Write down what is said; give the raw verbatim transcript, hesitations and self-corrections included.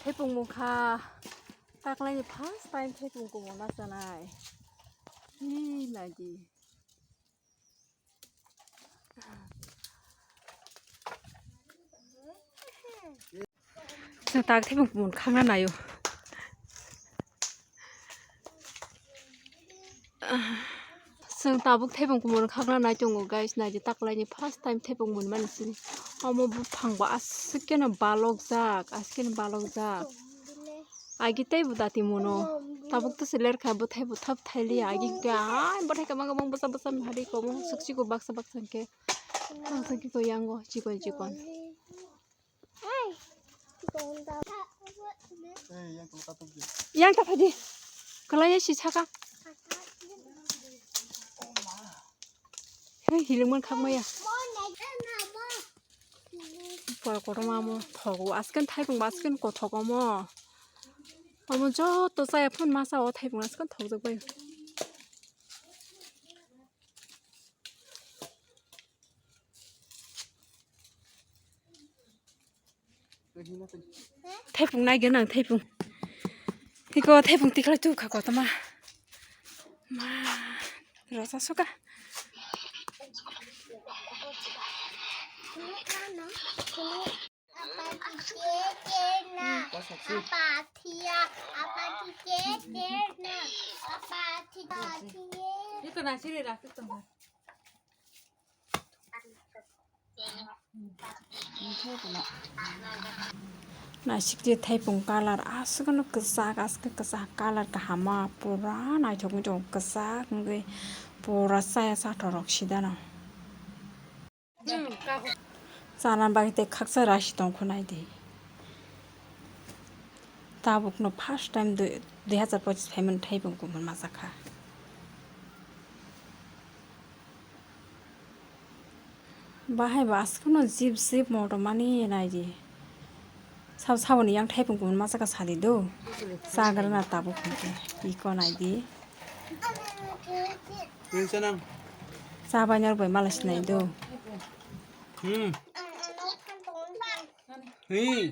Thepung mungkha. Taklaini first time thepung kumung ma chanai. Hi naidi. Chwng tak thepung kumung khangna naio. Chwng tabuk thepung kumung khakna nai tongo, guys, naidi taklaini first time thepung mun mani sini. Omo buphang bo aswk keno balokjak, aswk keno balokjak. Agi tei bo dati muno. Tabuk to se lerkha, bwthai bo thap thailiya. Agi khe, ai, bwthai kwbang kwbang bwsa bwsa mihari komo, swkchiko baksa baksa hwnkhe. Baksa khe ko yango, chikon chikon. Yang ta phadi. Kalai si saka. Hei, hiling man khak maya. Por kotor ma mo thogo. Asken thai pung asken ko thogo mo. Amo joto saya phun masa o thai pung asken thok jok bai. Thaipung nai gwnang thaipung. Tiko thaipung tikhlai tu kha kotoma. Ma, rosa suka. Apa thia, apa tiket na, apa tiket. Ito na siri ra, ito na. Naisik je thaipung colour aswkno kwchak, aswk kwchak colour kaham ma pura naithok wngwi kwchak wngwi pura chaya chathok rok sidano. Chana bagwi tei khaksa raisi tongkho naidi. Tabukno first time dui, dui hazar pochis phaimani thaipung kumui majakha. Bahai bo aswkno jip jip moto mani naidi. Sabo saboni yang thaipung kumui majakha sadi do. Chagrana tabuk hwnkhe iko naidi. Cha bai norok bai mala sinai do. Hmm. Hmm.